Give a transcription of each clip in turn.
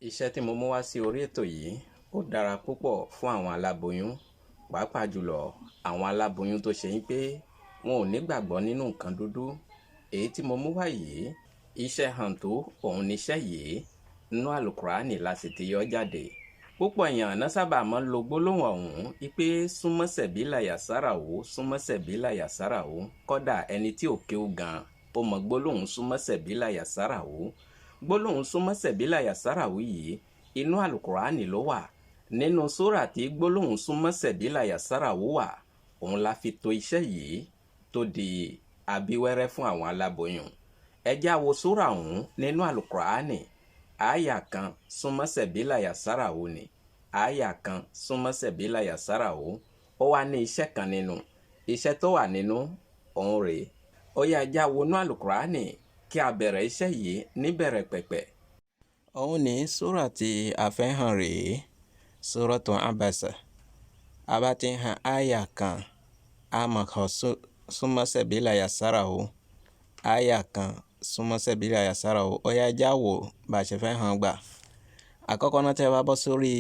Iṣẹ́ tí mo mú wá sí orí ètò yìí ó dára púpọ̀ fún àwọn aláboyún, pàápàá jùlọ àwọn aláboyún tó ṣe ń pé wọn ò nígbàgbọ́ nínú nǹkan dúdú. Èyí tí mo mú wá yìí, iṣẹ́ hàǹtó òun níṣẹ́ yìí, nínú àlùkùránì la sì ti yọ jáde. Púpọ̀ èèyàn náà sábà máa ń lo gbólóhùn ọ̀hún wípé súnmọ́ sẹ̀bílà yàsárà ó, súnmọ́ sẹ̀bílà yàsárà ó. Kódà ẹni tí ò kéwú gan, ó mọ gbólóhùn súnmọ́ sẹ̀bílà yàsárà ó. Gbólóhùn súnmọ́ sẹ̀bílà yàsárà ó yìí, inú àlùkùránì ló wà. Nínú sórà tí gbólóhùn súnmọ́ sẹ̀bílà yàsárà ó wà, òun la fi to iṣẹ́ yìí tó di abíwẹ́rẹ́ fún àwọn aláboyún. Ẹ já wo sórà ọ̀hún nínú àlùkùránì. Àyà kan súnmọ́ sẹ̀bílà yàsárà ó ni. Àyà kan súnmọ́ sẹ̀bílà yàsárà ó. Ó wá ní iṣẹ́ kan nínú. Iṣẹ́ tó wà nínú òun rèé. Ó yá, ẹ já wonú àlùkùránì kí a bẹ̀rẹ̀ iṣẹ́ yìí níbẹ̀rẹ̀ pẹ̀pẹ̀. Òun ní sórà tí a fẹ́ hàn rèé, Suratu Abasa. A bá ti ń han àyà kan, a máa kọ súnmọ́ sẹ̀bílà yàsárà ó. Àyà kan súnmọ́ sẹ̀bílà yàsárà ó. Ó yá, ẹ já wò bá a ṣe fẹ́ hàn gbà. Àkọ́kọ́ náà, tí ẹ bá bọ́ sórí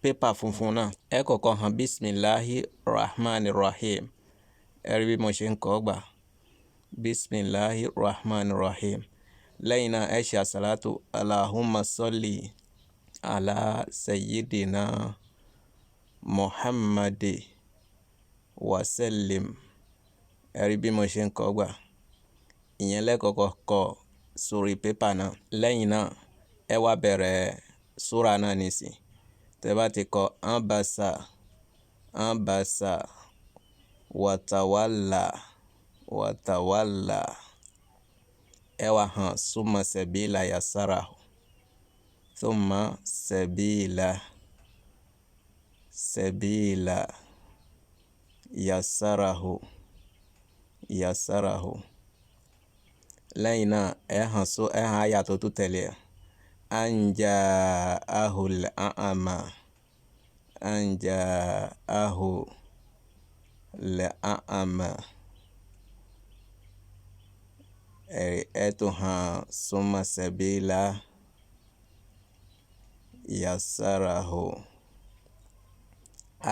pépà funfun náà, ẹ kọ́kọ́ hàn Bismillahi Rahman Rahim. Ẹ rí bí mo ṣe ń kọ gbà. Bismillahi Rahman Rahim. Lẹ́yìn náà, ẹ ṣe àsàlátù Allahumma salli ala Sayyidina Muhammadi wa sallim. Ẹ rí bí mo ṣe ń kọ gbà. Ìyẹn lẹ́kọ̀ọ́kọ́ kọ sórí pépà náà. Lẹ́yìn náà, ẹ wá bẹ̀rẹ̀ súra náà nísìn. Tẹ bá ti kọ Abasa, Abasa, watawalla, watawalla. Ẹ wá hàn summa sabila yasarahu. Thumma sabila, sabila yasarahu, yasarahu. Lẹ́yìn náà, ẹ hàn ẹ hàn àyà tó tún tẹ̀lé ẹ. An ja'ahul a'ma, an ja'ahu al-a'ma. Ẹ tún hàn summa sabila yasarahu.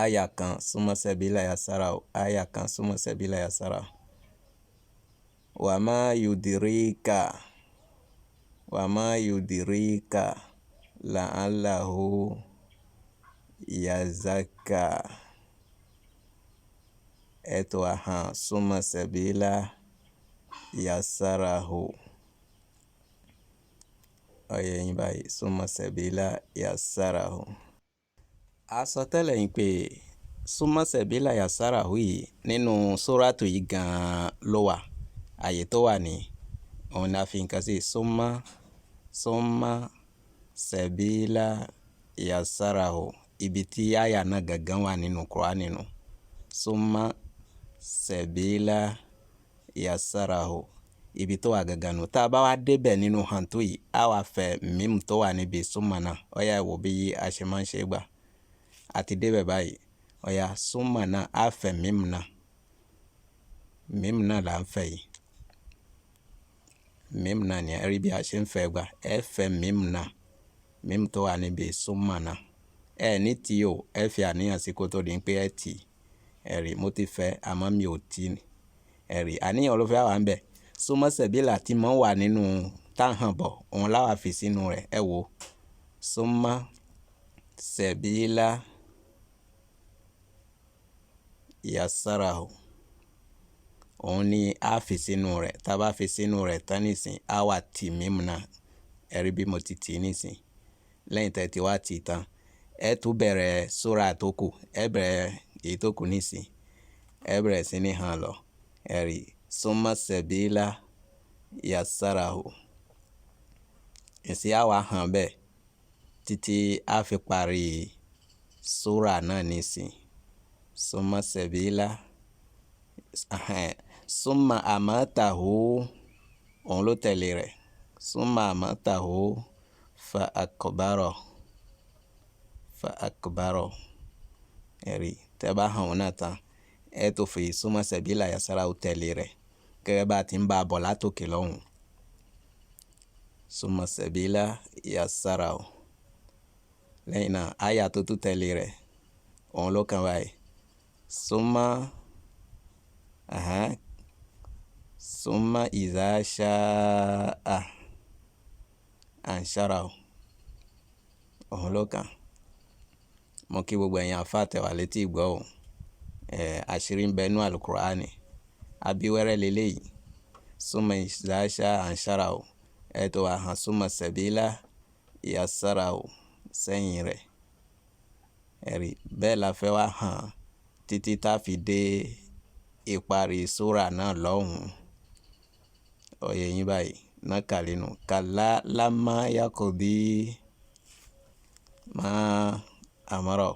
Àyà kan summa sabila yasarahu. Àyà kan summa sabila yasarahu. Wa ma yudirika, wa ma yudirika la'allahu yazakka. Ẹ tún wá hàn summa sabila yasarahu. Ó yé yín báyìí, summa sabila yasarahu. A sọ tẹ́lẹ̀ yín pé summa sabila yasarahu yìí nínú sóràtù yìí gan-an ló wà. Ààyè tó wà ní òun ni a fi nǹkan sí summa, summa sabila yasarahu. Ibi tí àyà náà gangan wà nínú Kùránì nù. Summa sabila yasarahu. Ibi tó wà gangan nù. Tá a bá wá dé bẹ̀ nínú hàǹtó yìí, a wá fẹ́ mímu tó wà níbi summa náà. Ó yá, ẹ wò bí a ṣe máa ń ṣe gbà. A ti dé bẹ̀ báyìí. Ó yá, summa náà, a fẹ́ mímu náà. Mímu náà là ń fẹ́ yìí. Mímu náà ni ẹ rí bí a ṣe ń fẹ́ gbà. Ẹ fẹ́ mímu náà. Mímu tó wà níbi summa náà. Ẹ ní tí o, ẹ fi àníyàn sí kó tó di pé ẹ tì. Ẹ rí, mo ti fẹ́ àmọ́ mi ò tí. Ẹ rí, àníyàn ló fẹ́ wà níbẹ̀. Summa sabila tí mọ́ wà nínú tá hàn bọ̀, òun la wà fi sínú rẹ̀. Ẹ wò. Summa sabila yasarahu. Òun ni a fi sínú rẹ̀. Tá bá fi sínú rẹ̀ tán nísìn, a wá ti mímu náà. Ẹ rí bí mo ti tì nísìn. Lẹ́yìn tí ẹ ti wá tì tán, ẹ tún bẹ̀rẹ̀ súra tó kù. Ẹ bẹ̀rẹ̀ èyí tó kù nísìn. Ẹ bẹ̀rẹ̀ sí ní hàn lọ. Ẹ rí, summa sabila yasarahu. Ìsìn a wá hàn bẹ́ẹ̀ títí a fi parí súra náà nísìn. Summa sabila, summa amatahu, òun ló tẹ̀lé rẹ̀. Summa amatahu fa akbaro, fa akbaro. Ẹ rí, tí ẹ bá hàn òun náà tán, ẹ tó fi summa sabila yasarahu tẹ̀lé rẹ̀. Gẹ́gẹ́ bá ti ń bá a bọ̀ látòkè lọ́hùn. Summa sabila yassarahu. Lẹ́yìn náà, àyà tó tún tẹ̀lé rẹ̀, òun ló kàn báyìí. Summa, summa idha sha'a ansharahu, òun ló kàn. Mo kí gbogbo ẹ̀yin àfáà tẹ̀wá létí ìgbọ́ o. Àṣírí ń bẹ nú Àlùkùránì. Abíwẹ́rẹ́ leléyìí. Summa idha sha'a ansharahu. Ẹ tó wá hàn summa sabila yassarahu sẹ́yìn rẹ̀. Ẹ̀rí bẹ́ẹ̀ la fẹ́ wá hàn títí tá fi dé ìparí súrà náà lọ́hùn. Ó yé yín báyìí. Nákàlí nù. Kalla lamma yaqdi ma amara.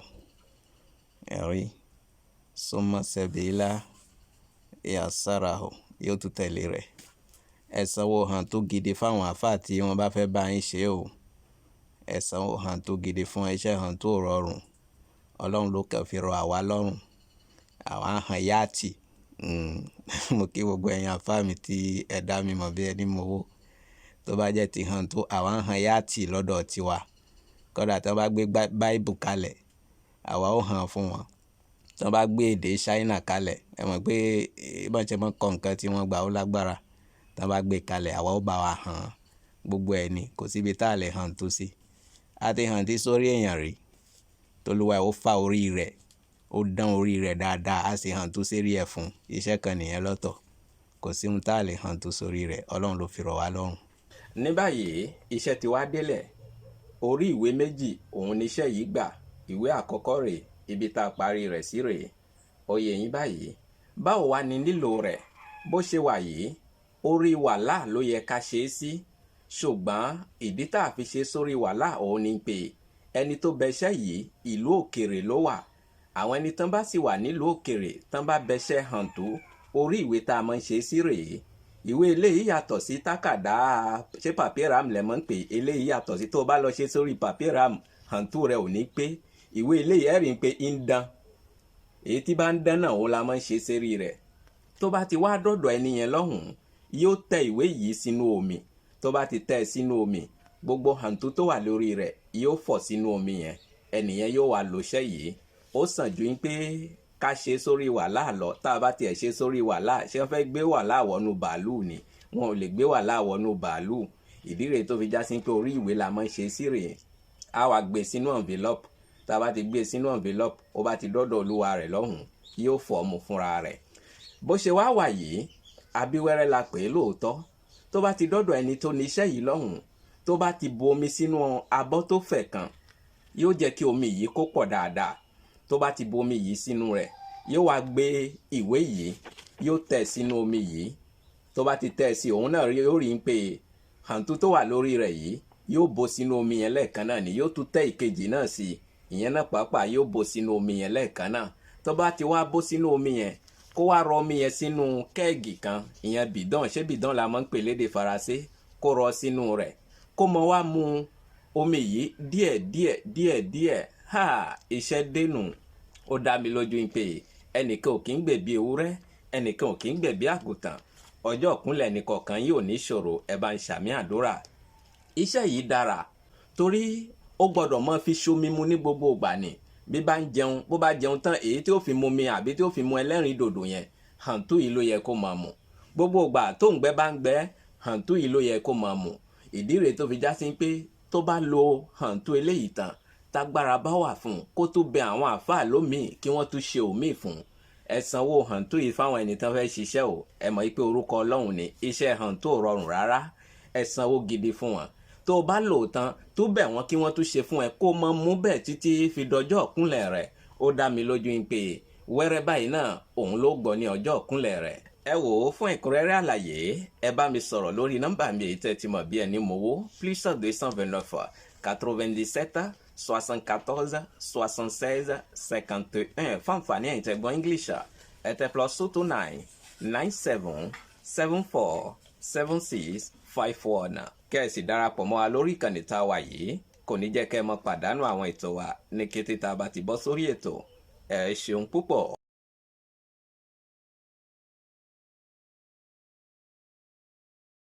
Ẹ̀rí summa sabila yassarahu yóò tún tẹ̀lé rẹ̀. Ẹ sanwó hàn tó gidi fáwọn àfáà tí wọ́n bá fẹ́ bá yín ṣe o. Ẹ sanwó hàn tó gidi fún iṣẹ́ hàn tó rọrùn. Ọlọ́run ló kàn fi rọ àwa lọ́rùn. Àwa ń han yáàtì. Mo kí gbogbo ẹ̀yin àfáà mi tí ẹ dá mi mọ̀ bí ẹni mowó. Tó bá jẹ́ ti hàn tó, àwa ń han yáàtì lọ́dọ̀ tiwa. Kódà tí wọ́n bá gbé Báíbù kalẹ̀, àwa ó hàn fún wọn. Tí wọ́n bá gbé èdè Ṣáínà kalẹ̀, ẹ mọ̀ pé bí wọ́n ṣe máa ń kọ nǹkan tí wọ́n gbà ó lágbára. Tí wọ́n bá gbé kalẹ̀, àwa ó bá wa hàn gbogbo ẹ̀ ni. Kò sí ibi tá a lè hàn tó sí. A ti hàn tí sórí èèyàn rí. Tolúwa ẹ ó fà orí rẹ̀, ó dán orí rẹ̀ dáadáa, a sì hàn tó sérí ẹ̀ fún. Iṣẹ́ kan nìyẹn lọ́tọ̀. Kò sí ohun tá a lè hàn tó sórí rẹ̀. Ọlọ́run ló fi rọ̀ wá lọ́rùn. Ní báyìí, iṣẹ́ ti wá délẹ̀. Orí ìwé méjì òun ni iṣẹ́ yìí gbà. Ìwé àkọ́kọ́ rèé, ibi tá a parí rẹ̀ sí rèé. Ó yé yín báyìí. Báwo wá ni lílò rẹ̀? Bó ṣe wà yìí, orí wàhálà ló yẹ ká ṣe é sí. Ṣùgbọ́n ìdí tá a fi ṣe sórí wàhálà òun ni pé ẹni tó bẹṣẹ́ yìí ìlú òkèrè ló wà. Àwọn ẹni tán bá sì wà nílùú òkèrè tán bá bẹṣẹ́ hàn tó, orí ìwé tá a máa ń ṣe sí rèé. Ìwé eléyìí yàtọ̀ sí tákàdá, ṣé papier lẹ máa ń pè. Eléyìí yàtọ̀ sí tó o bá lọ ṣe sórí papier, hàn tó rẹ ò ní pé. Ìwé eléyìí ẹ rí i pé ń dán. Èyí tí bá ń dán náà òun la máa ń ṣe sérí rẹ̀. Tó bá ti wá dọ̀dọ̀ ẹni yẹn lọ́hùn-ún, yóò tẹ ìwé yìí sínú omi. Tó bá ti tẹ̀ sínú omi, gbogbo hàǹtú tó wà lórí rẹ̀ yóò fọ̀ sínú omi yẹn. Ẹni yẹn yóò wá lòṣẹ́ yìí. Ó sàn ju pé ká ṣe sórí wàhálà lọ. Tá a bá tiẹ̀ ṣe sórí wàhálà, ṣé wọ́n fẹ́ gbé wàhálà wọnú bàálù ni? Wọn ò lè gbé wàhálà wọnú bàálù. Ìdí rèé tó fi já sí pé orí ìwé la máa ń ṣe sí rèé. A wá gbé sínú envelope. Tá a bá ti gbé sínú envelope, ó bá ti dọ́dọ̀ olúwa rẹ̀ lọ́hùn, yóò fọ̀ mu fúnra rẹ̀. Bó ṣe wá wà yìí, abíwẹ́rẹ́ la pè é lóòótọ́. Tó bá ti dọ́dọ̀ ẹni tó ní iṣẹ́ yìí lọ́hùn, tó bá ti bu omi sínú abọ́ tó fẹ̀ kan, yóò jẹ́ kí omi yìí kó pọ̀ dáadáa. Tó bá ti bu omi yìí sínú rẹ̀, yóò wá gbé ìwé yìí, yóò tẹ̀ sínú omi yìí. Tó bá ti tẹ̀ sí, òun náà yóò rí i pé hàǹtú tó wà lórí rẹ̀ yìí yóò bo sínú omi yẹn lẹ́ẹ̀kan náà ni. Yóò tún tẹ̀ ìkejì náà sí, ìyẹn náà pàápàá yóò bo sínú omi yẹn lẹ́ẹ̀kan náà. Tó bá ti wá bó sínú omi yẹn, kó wá rọ omi yẹn sínú keg kan, ìyẹn bidon, ṣé bidon la máa ń pè lédè Faransé, kó rọ sínú rẹ̀, kó mọ wá mu omi yìí díẹ̀ díẹ̀ díẹ̀ díẹ̀. Ha, iṣẹ́ dénú. Ó dá mi lójú pé ẹnìkan ò kí ń gbẹ̀bí ewúrẹ́, ẹnìkan ò kí ń gbẹ̀bí àgùntàn. Ọjọ́ ìkúnlẹ̀ ẹnìkọ̀ọ̀kan yóò ní ìṣòro. Ẹ bá ń ṣàmì àdúrà. Iṣẹ́ yìí dára torí ó gbọ́dọ̀ máa fi ṣomi mu ní gbogbo ìgbà ni. Bí bá ń jẹun, bó bá jẹun tán, èyí tí ó fi mu mi àbí tí ó fi mu ẹlẹ́rìn dòdò yẹn, hàǹtú yìí ló yẹ kó máa mu. Gbogbo ìgbà tó ń gbẹ bá ń gbẹ, hàǹtú yìí ló yẹ kó máa mu. Ìdí rèé tó fi já sí pé tó bá lo hàǹtú eléyìí tán, tágbára bá wà fún un, kó tó bẹ àwọn àáfàá lómìn kí wọ́n tún ṣe òmíì fún un. Ẹ sanwó hàǹtú yìí fáwọn ẹni tán fẹ́ ṣiṣẹ́ o. Ẹ mọ̀ pé orúkọ Ọlọ́run ni iṣẹ́ hàǹtú ò rọrùn rárá. Ẹ sanwó gidi fún wọn. Tó o bá lò tán, tó bẹ̀ wọ́n kí wọ́n tún ṣe fún ẹ, kó mọ mú bẹ́ẹ̀ títí fi dọjọ́ ìkúnlẹ̀ rẹ̀. Ó dá mi lójú pé wẹ́rẹ́ báyìí náà òun ló gbọ́ ní ọjọ́ ìkúnlẹ̀ rẹ̀. Ẹ wò ó, fún ẹ̀kúnrẹ́rẹ́ àlàyé, ẹ bá mi sọ̀rọ̀ lórí nọ́mbà mi èyí tẹ́ ti mọ̀ bí ẹni mowó, +229 97 74 76 51. Fún àǹfààní ẹ̀yin tẹ́ gbọ́ English, ẹ tẹ +229 97 74 76 51. Kẹ́ ẹ sì darapọ̀ mọ́ wa lórí ìkànnì tá a wà yìí. Kò ní jẹ́ kẹ́ ẹ mọ́ pàdánù àwọn ètò wa ní kété tá a bá ti bọ́ sórí ètò. Ẹ ṣeun púpọ̀.